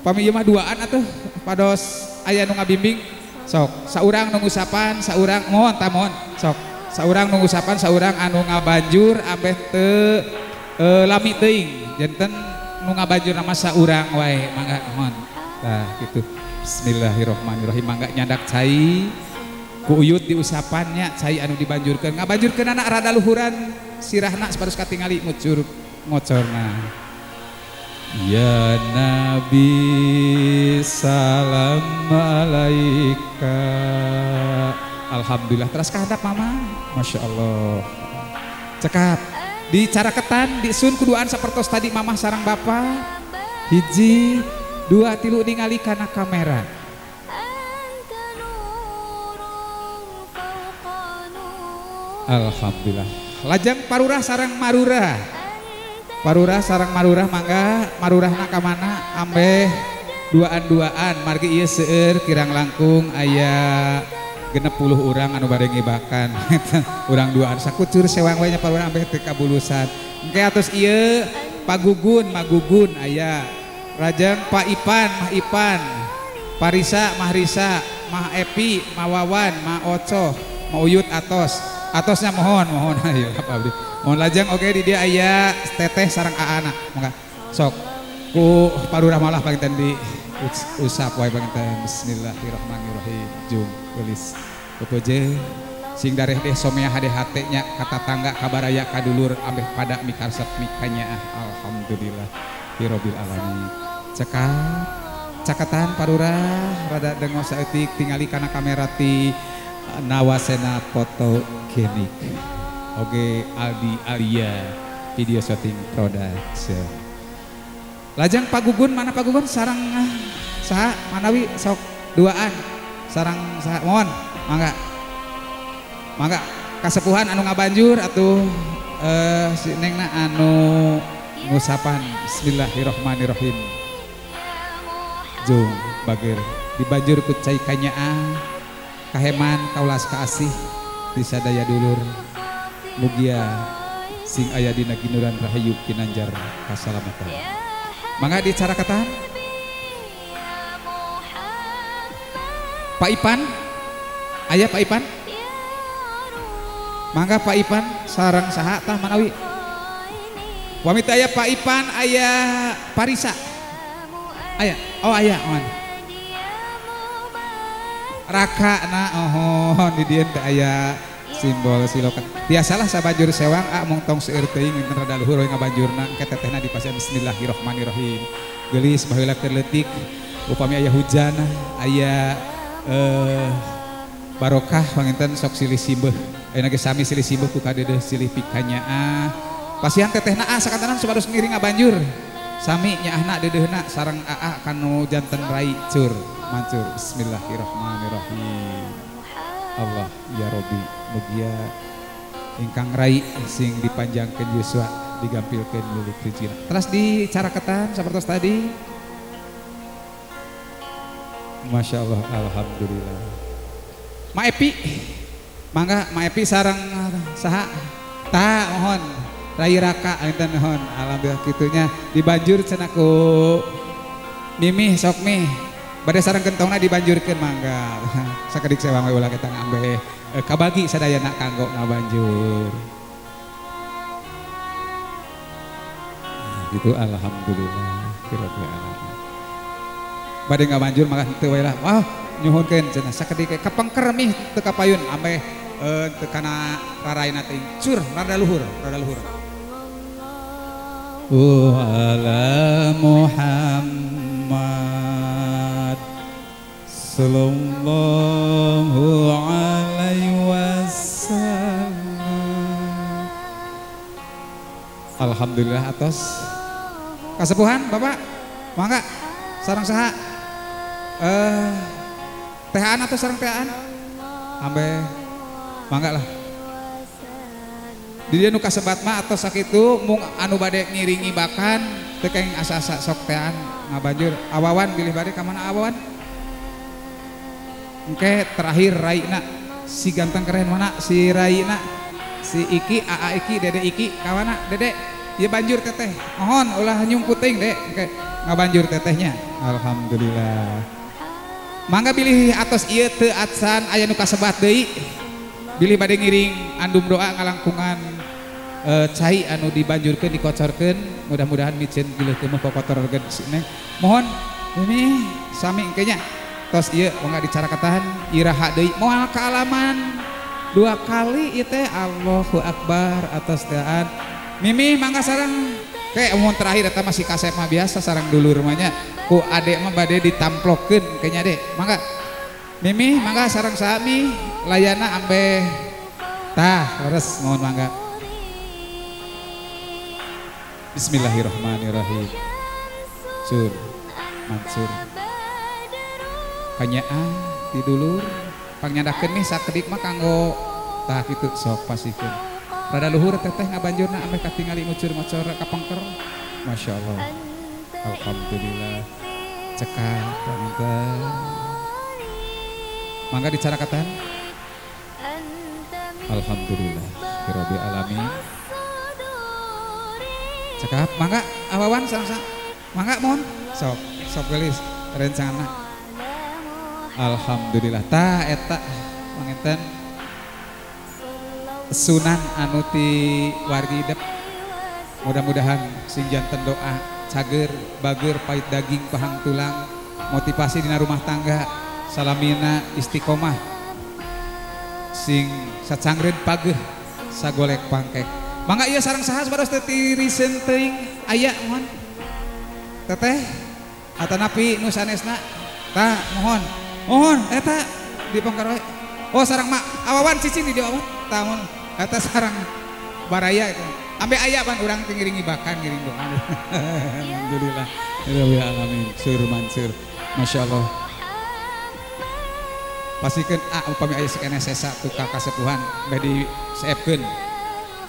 pami ieu mah duaan atuh pados aya nu ngabimbing sok. Saurang nu ngusapan, saurang mohon tah mohon sok. Saurang nu ngusapan, saurang anu ngabanjur ambeh teu lami teuing. Janten nu ngabanjur nama saurang wae mangga mohon. Tah kitu. Bismillahirrahmanirrahim. Mangga nyandak cai ku Uyut diusapannya cai anu dibanjurkeun. Ngabanjurkeun anak rada luhuran sirahna saparos katingali ngucur ngocorna. Ya Nabi salam alaika. Alhamdulillah teras kahandap mama. Masya Allah. Cekap di caraketan disun kuduaan sapertos tadi mamah sarang bapak. Hiji dua tilu ningali kana kamera. Alhamdulillah. Lajeng parurah sarang marurah. Parurah sarang marurah mangga marurahna ka mana ambeh duaan-duaan margi ieu seueur kirang langkung aya 60 urang anu bade ngibakan. Urang duaan sakucur sewang we nya parurah ambeh teu kabulusan. Engke atos ieu Pagugun Magugun aya. Rajeng Pak Ipan Mah Ipan, Parisa Mah Risa, Mah Epi, Mah Wawan, Mah Oco, Mah Uyut atos. Atosnya mohon mohon ayo apa abdi. Mohon lajeng oke di dia aya teteh sareng aana mangga. Sok ku parurah malah panginten di usap wae panginten. Bismillahirrahmanirrahim. Jung geulis pepeje sing dareh deh somea hade hate nya ka tatangga ka baraya ka dulur ambeh pada mikaresep mikanyaah. Alhamdulillah hirobil alamin. Cekap cakatan parurah rada dengo saeutik tingali kana kamera ti Nawasena fotogenik. Oge Aldi Alia video shooting production. Lajeng Pagugun mana Pagugun sarang saha manawi sok duaan sarang saha mohon mangga. Mangga kasepuhan anu ngabanjur atuh si Nengna anu ngusapan. Bismillahirrahmanirrahim. Jung bageur dibanjur ku cai kanyaah kaheman kaulas kaasih disadaya dulur mugia sing aya dina ginuran rahayu kinanjar kasalamatan. Mangga dicarakatan Pak Ipan aya Pak Ipan mangga Pak Ipan sareng saha tah manawi wamita aya Pak Ipan aya Parisa aya oh aya on raka na ohon di dieu teh aya simbol siloka tiasalah sabanjur sewang a mung tong seueur teuing enten rada luhur we ngabanjurna engke tetehna dipasihan. Bismillahirrahmanirrahim. Geulis baheula keur leutik upami aya hujan aya barokah panginten sok silih simbeuh ayeuna ge sami silih simbeuh ku kadeudeuh silih pikanyaah pasihan tetehna a sakantenan supados ngiring ngabanjur. Sami nyaahna deudeuhna sareng aa kanu janten rai cur mancur. Bismillahirrahmanirrahim. Allah ya Robbi, mugia ingkang rai sing dipanjangkeun yuswa, digampilkeun milik rizkina. Teras dicaraketan sapertos tadi. Masya Allah, alhamdulillah. Ma Epi, mangga Ma Epi sareng saha? Ta mohon rai raka enten mohon. Alhamdulillah kitunya dibanjur cenah ku Mimih sok mih. Bade sareng kentongna dibanjurkeun mangga. Sakedik sewang we ulah kita ngambe kabagi sadayana kanggo ngabanjur. Nah, gitu alhamdulillah rabbil alamin. Bade ngabanjur maka henteu we lah. Wah, nyuhunkeun cenah sakedik kapengker mih teu kapayun ameh teu kana raraina teh cur rada luhur, rada luhur. Ala Muhammad sallallahu alaihi wasallam. Alhamdulillah atos kasepuhan Bapak, mangga sareng saha? Tehaan atau sareng tehaan? Ambe mangga lah. Di dieu nu kasebat mah atos sakitu mung anu bade ngiringi bakan teu kenging asa-asa sok teaan ngabanjur. Awawan bilih bade ka mana awawan? Engke terakhir raina si ganteng keren mana si raina si Iki aa Iki Dede Iki kawana Dede ieu banjur teteh mohon ulah nyungkuting Dek engke ngabanjur tetehnya. Alhamdulillah. Mangga bilih atos ieu teu acan aya nu kasebat deui. Bilih bade ngiring andum doa ngalangkungan cai anu dibanjurkeun dikocorkeun mudah-mudahan miceun bilih teu kokotorkeun sini. Mohon ini sami engke nya. Tos ieu mangga dicarakatan iraha deui moal kaalaman dua kali ieu teh Allahu Akbar atos tean. Mimi mangga sareng ke umum terakhir eta masih kasep mah biasa sareng dulur mah nya ku adek mah bade ditamplokeun ke nya dek. Mangga Mimi mangga sareng sami layana ambeh tah leres mohon mangga. Bismillahirrahmanirrahim. Sur mansur kanyaah ti dulur pangnyadakeun nih sakedik mah kanggo tah kitu sok pasikeun. Rada luhur teteh ngabanjurna ameh katingali ngucur-ngocor kapengker. Masya Allah. Alhamdulillah. Cekap panginten. Mangga dicarakatan. Alhamdulillah rabbil alamin. Cekap mangga awawan sareng mangga mohon sok sok gelis rencana. Alhamdulillah tah eta panginten sunan anu ti wargi idep. Mudah-mudahan sing janten doa cager bager pait daging pahang tulang motivasi dina rumah tangga salamina istiqomah sing sacangreun pageuh sagolek pangkek. Mangga ieu sareng saha baros teh tiriseun teuing aya mohon teteh atanapi nu sanesna tah mohon mohon eta dipongkar wae. Oh sareng mak awawan cicing di dieu awan tah mohon eta sareng baraya eta ambe aya pan urang teh ngiringi bakan ngiring doa. Alhamdulillah rabbil alamin sur mansur masyaallah. Pasikeun a upami aya sakene sesa tukang kasepuhan bade diseepkeun.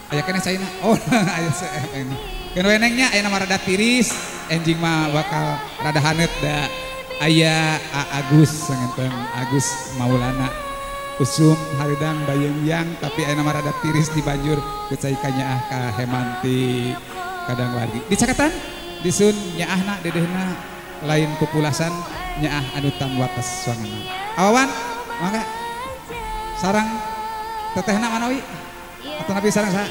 Aya keneh caina. Oh aya seep ini. Keun wenengnya aya nama rada tiris, enjing mah bakal rada haneut da aya A Agus sanenten Agus Maulana. Usum haridang bayeng-yang tapi aya nama rada tiris di banjur ku cai kanyaah ka Hemanti kadang wargi. Dicakatan disun nyaahna dedehna lain pupulasan nyaah anu tan wates suangana. Awawan mangga sarang tetehna manawi atau nabi sarang saha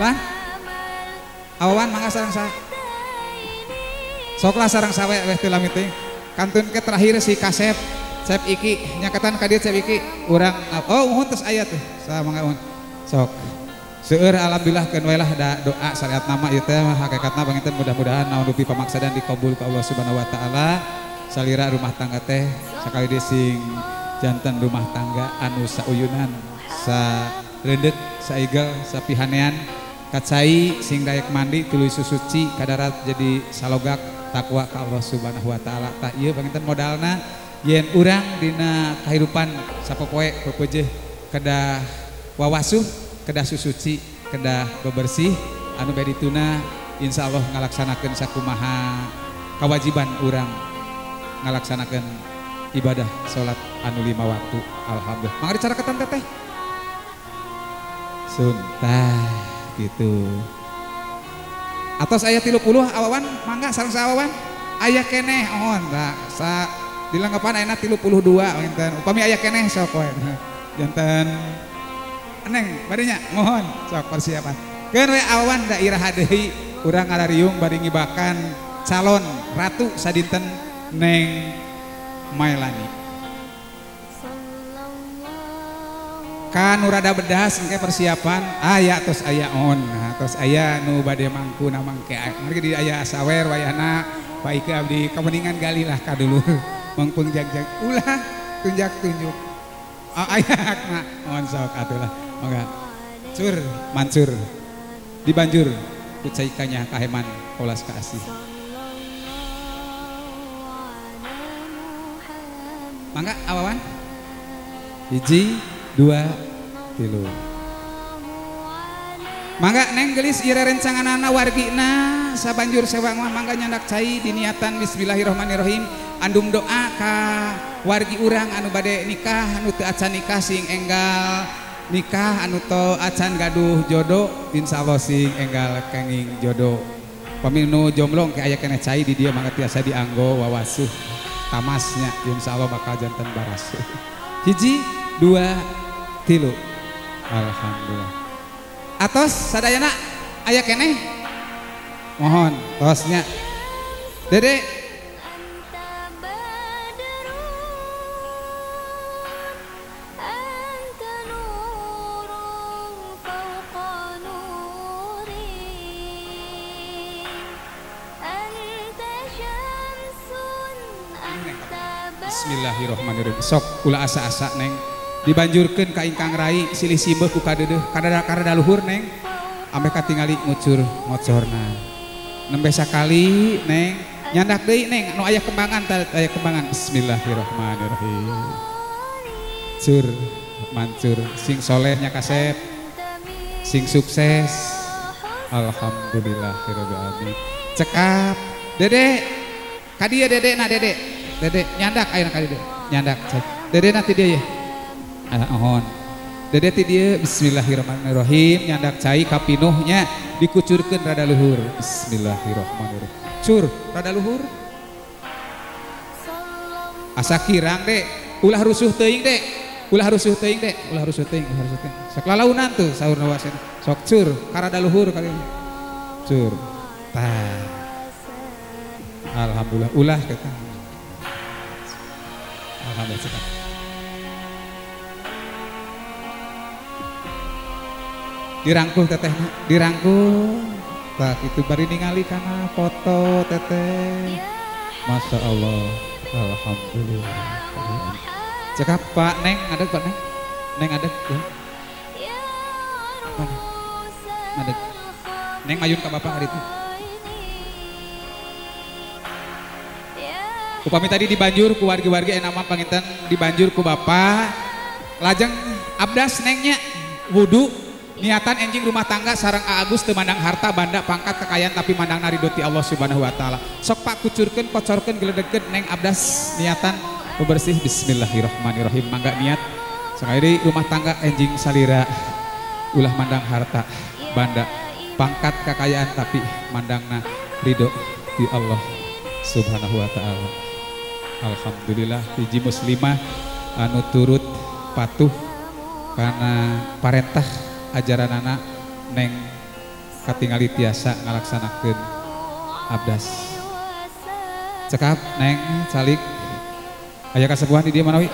lan awawan mangga sarang saha soklah sarang sawe weh teu lami teuing kantun ke terakhir si kasep Cep Iki nyakatan ka dieu Cep Iki urang oh muhun tos aya tuh saha mangga muhun sok seueur alhamdulillah keun we lah da doa syariat nama ieu teh hakikatna panginten mudah-mudahan naon dupi pamaksadan dikabul ku Allah Subhanahu wa taala salira rumah tangga teh sakali deui sing janten rumah tangga anu sauyunan sa reundek saigel sapihanean Kacai sing daek mandi tuluy susuci kadarat jadi salogak takwa ka Allah Subhanahu wa taala. Tah ieu panginten modalna yen urang dina kahirupan sapopoe pepeujeuh kedah wawasuh, kedah susuci, kedah bebersih anu bade dituna insyaallah ngalaksanakeun sakumaha kewajiban urang ngalaksanakeun ibadah salat anu 5 waktu. Alhamdulillah. Mangga dicaraketan teteh. Suntah gitu. Atos aya 30 awawan mangga sareng saawawan aya keneh ohon tah sa dilengkepan ayeuna 32 wenten upami aya keneh sok we janten eneng bade nya mohon sok persiapan keun we awawan da iraha deui urang ngarariung bari ngibakan calon ratu sadinten Neng Maelani kan nu rada bedas engke persiapan aya tos aya on nah, tos aya nu bade mangku na mangke mangke di aya sawer wayahna Pak Ike abdi kemeningan galilah ka dulur mangpung jag-jag ulah tunjak tunjuk oh, aya hakna on sok atulah mangga cur mancur dibanjur ku cai kanya kaheman kaulas kaasih mangga awawan 1 2 3. Mangga neng gelis ieu rencanganana wargina sabanjur sewang mah mangga nyandak cai diniatan bismillahirrahmanirrahim andum doa ka wargi urang anu bade nikah anu teu acan nikah sing enggal nikah anu teu acan gaduh jodoh insyaallah sing enggal kenging jodoh. Pami nu jomblo ke aya keneh cai di dieu mangga tiasa dianggo wawasuh tamasnya insyaallah bakal janten barasuh. 1 2 3. Alhamdulillah. Atos sadayana aya keneh mohon tosnya Dede Bismillahirrahmanirrahim. Sok ulah asa-asa neng dibanjurkeun ka ingkang rai silih simbeuh ku kadeudeuh karada luhur neng ameh katingali ngucur ngocorna nembe sakali neng nyandak deui neng nu aya kembangan aya kembangan. Bismillahirrahmanirrahim. Cur mancur sing soleh nya kasep sing sukses. Alhamdulillahirabbil alamin. Cekap Dede ka dieu Dede na Dede Dede nyandak ayeuna ka dieu nyandak Dede nanti dia ya mohon Dede ti dieu. Bismillahirrahmanirrahim nyandak cai kapinuhnya dikucurkeun rada luhur. Bismillahirrahmanirrahim. Cur rada luhur asa kirang dek ulah rusuh teuing dek ulah rusuh teuing dek ulah rusuh teuing ulah rusuh teuing sok lalaunan tuh saurna wasen sok cur karada luhur kali cur tah. Alhamdulillah ulah kita alhamdulillah. Dirangkul teteh dirangkul tah kitu bari ningali kana foto teteh. Masya Allah. Alhamdulillah. Cekap Pak Neng ada Pak Neng Neng ada ya. Mana ada Neng mayun ka bapak hari itu. Upami tadi dibanjur ku wargi-wargi enak mah panginten dibanjur ku bapak lajeng abdas nengnya wudu niatan enjing rumah tangga sareng Agus teu mandang harta banda pangkat kekayaan tapi mandang ridho ti Allah Subhanahu wa taala. Sok Pak kucurkeun kocorkeun geledegkeun neng abdas niatan bebersih. Bismillahirrahmanirrahim. Mangga niat sakali rumah tangga enjing salira ulah mandang harta banda pangkat kekayaan tapi mandangna ridho ti Allah Subhanahu wa taala. Alhamdulillah hiji muslimah anu turut patuh kana parentah ajaranana neng katingali tiasa ngalaksanakeun abdas. Cekap neng calik aya kasepuhan di dieu manawi.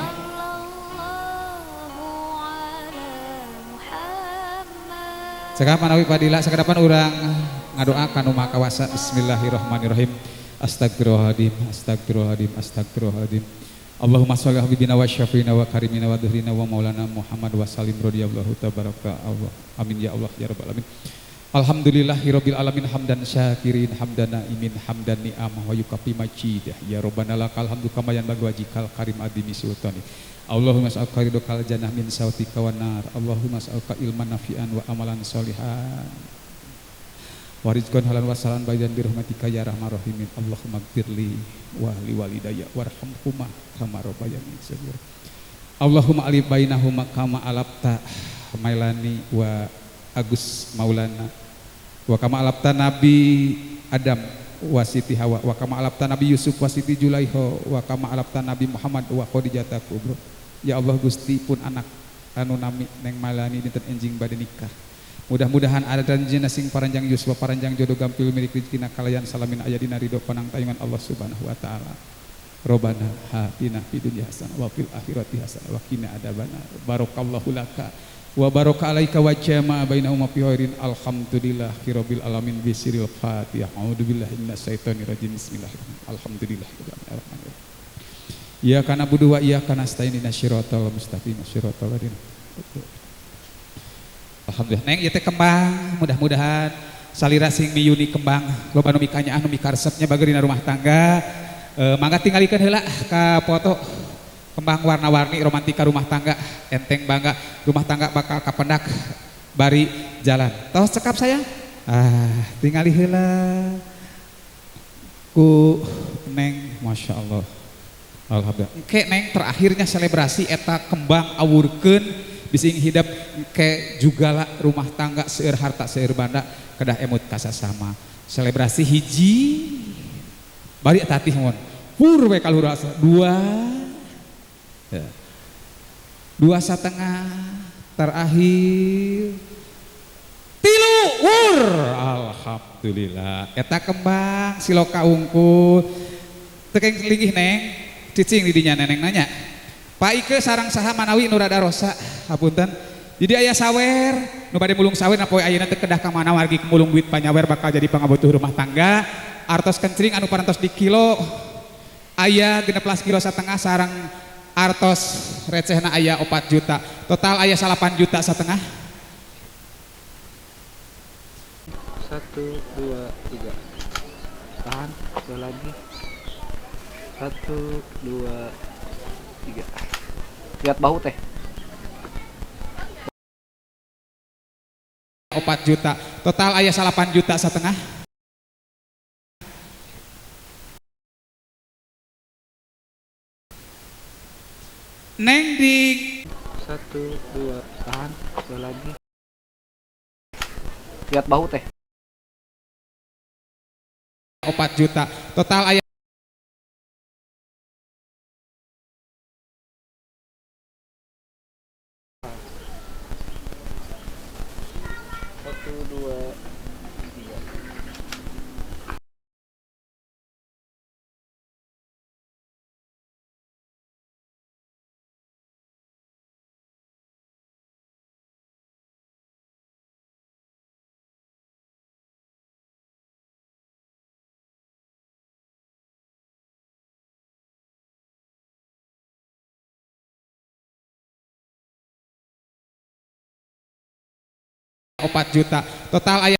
Cekap manawi padila sakadapan urang ngadoa ka nu Maha Kawasa. Bismillahirrahmanirrahim. Astagfirullahaladzim, astagfirullahaladzim, astagfirullahaladzim. Allahumma sholli ala habibina wa syafiina wa karimina wa dhuhrina wa maulana Muhammad wa salim radhiyallahu tabaraka Allah. Amin ya Allah ya rabbal alamin. Alhamdulillahirabbil alamin hamdan syakirin hamdan naimin hamdan ni'amah wa yukafi majidah. Ya Rabbana lakal hamdu kama yanbaghi wajhikal karim adimi sultani. Allahumma as'aluka ridhokal jannah min sautika wan nar. Allahumma as'aluka ilman nafi'an wa amalan sholihan. Wa rizqan halan wa salan bayan bi rahmatika ya arhamar rahimin. Allahumma ighfirli wa li walidayya warhamhuma kama rabbayani shaghira. Allahumma alif bainahuma kama alafta Mailani wa Agus Maulana wa kama alafta Nabi Adam wa Siti Hawa wa kama alafta Nabi Yusuf wa Siti Julaiho wa kama alafta Nabi Muhammad wa Khadijah Kubro. Ya Allah Gusti pun anak anu nami Neng Mailani dinten enjing bade nikah. Mudah-mudahan ada janjina sing paranjang yuswa paranjang jodoh gampil milik rezekina kalayan salamin aya dina ridho panangtayungan Allah Subhanahu wa taala. Robbana atina fid dunya hasanah wa fil akhirati hasanah wa qina adzabannar. Barakallahu laka wa baraka alaika wa jama'a bainahuma fi khairin. Alhamdulillahi rabbil alamin bi sirril fatihah. A'udzubillahi minasyaitonir rajim. Bismillahirrahmanirrahim. Alhamdulillahirabbil alamin. Iyyaka na'budu wa iyyaka nasta'in ihdinas siratal mustaqim siratal ladzina. Alhamdulillah. Neng ieu teh kembang, mudah-mudahan salira sing miyuni kembang loba nu mikanyaah nu mikaresepnya bager dina rumah tangga. Mangga tingalikeun heula ka foto kembang warna-warni romantika rumah tangga, enteng bangga rumah tangga bakal kapendak bari jalan. Tos cekap sayang? Ah, tingali heula ku Neng, Masya Allah. Alhamdulillah. Engke Neng terakhirnya selebrasi eta kembang awurkeun bising hidep engke jugala rumah tangga seueur harta seueur banda kedah emut kasasama. Selebrasi hiji bari eta tih mun. Pur we kaluhur asa. Dua. Ya. 2,5 terakhir 3 wur. Alhamdulillah. Eta kembang siloka unggul. Teu keng linggih Neng. Cicing di dinya neneng nanya. Pak Ike sarang saha manawi nu rada rosa hapunten. Jadi aya sawer nu bade mulung sawer na poe ayeuna teu kedah ka mana wargi mulung duit panyawer bakal jadi pangabutuh rumah tangga. Artos kencring anu parantos di kilo aya 16,5 kilo sarang artos recehna aya 4 juta. Total aya 8,5 juta. 1 2 3. Tahan, sekali lagi. 1 2 3. Lihat bahu teh. 4 juta. Total aya 8,5 juta. Neng di 1 2 tahan, sekali lagi. Lihat bahu teh. 4 juta. Total aya 1 2 3. 4 juta. Total aya